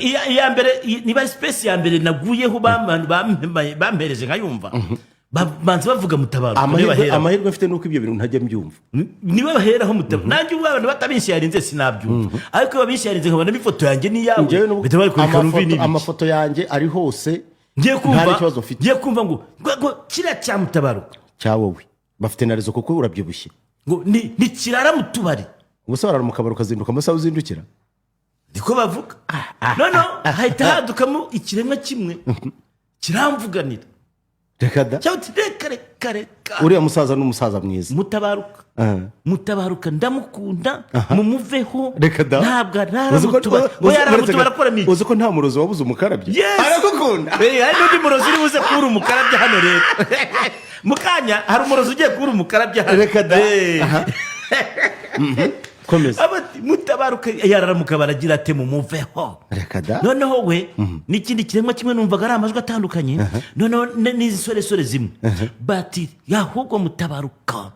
Iya mbere, niba ari space ya mbere naguyeho, bampereje nkayumva. Banza bavuga Mutabaruka, niwe Amahirwe baheraho. Amahirwe mfite nuko ibyo bintu ntajya mbyumva. Niwe baheraho Mutabaruka. Nanjye ubwo abantu batabinsharinze sinabyumva, ariko iyo babinsharinze nkabonamo ifoto yanjye n'iyawe, Njyewe n'ubwo- bahita bari kureka numve n'ibiki. Amafoto yanjye ari hose. Ngiye Nta kumva n'ikibazo mfite. Ngiye kumva ngo kiriya cya Mutabaruka. Cya wowe bafite na raison, kuko urabyibushye. Ngo ni kirara mu tubari. Ubuse warara mu kabari ukazinduka amasaha uzindukira? Niko bavuga. Noneho hahita hadukamo ikiremwa kimwe kiramvuganira. Reka da! Cyangwa uti: "Reka, reka, reka." Uriya musaza ni umusaza mwiza. Mutabaruka, Mutabaruka ndamukunda, mumuveho. Reka da! Ntabwo arara Uzi mu tubari ngo yarara mu tubari akoramo iki? Uzi ko nta murozi wabuze umukarabya? Yes! Aragukunda. Hari n'undi murozi uri buze kubura umukarabya hano rero mu kanya. Hari umurozi ugiye kubura umukarabya hano. Reka da! Komeza. Aba ati: "Mutabaruka yarara mu kabari agira ate? Mumuveho." Reka da! Noneho we n'ikindi kiremwa kimwe numvaga ari amajwi atandukanye. Noneho n'izi soresore zimwe bati: "Ahubwo Mutabaruka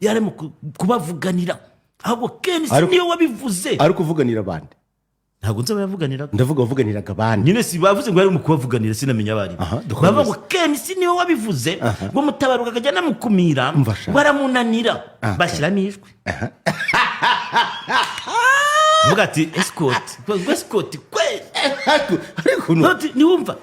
yari mu kubavuganira, ahubwo KNC niyo wabivuze." Ari kuvuganira abandi? Ntabwo nzi abayavuganira. Ndavuga wavuganiraga abandi. Nyine si bavuze ngo yari mu kubavuganira, sinamenya abari. Aha, dukomeze. Bavuga ngo KNC niwe wabivuze, ngo Mutabaruka akajya anamukumira. Umva sha. Ngo aramunanira. Bashyiramo ijwi, vuga ati: "Escort, ngo escort kweli." Ariko Noti, niwumva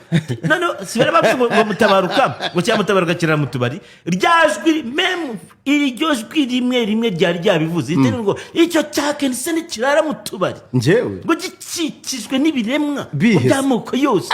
noneho si bari bavuze ngo Mutabaruka, ngo cyangwa Mutabaruka kirara mu tubari, rya jwi même, iryo jwi rimwe rimwe ryari ryabivuze ritari ngo icyo cya KNC nikirara mu tubari. Njyewe? Ngo gikikijwe n'ibiremwa Bihese. by'amoko yose.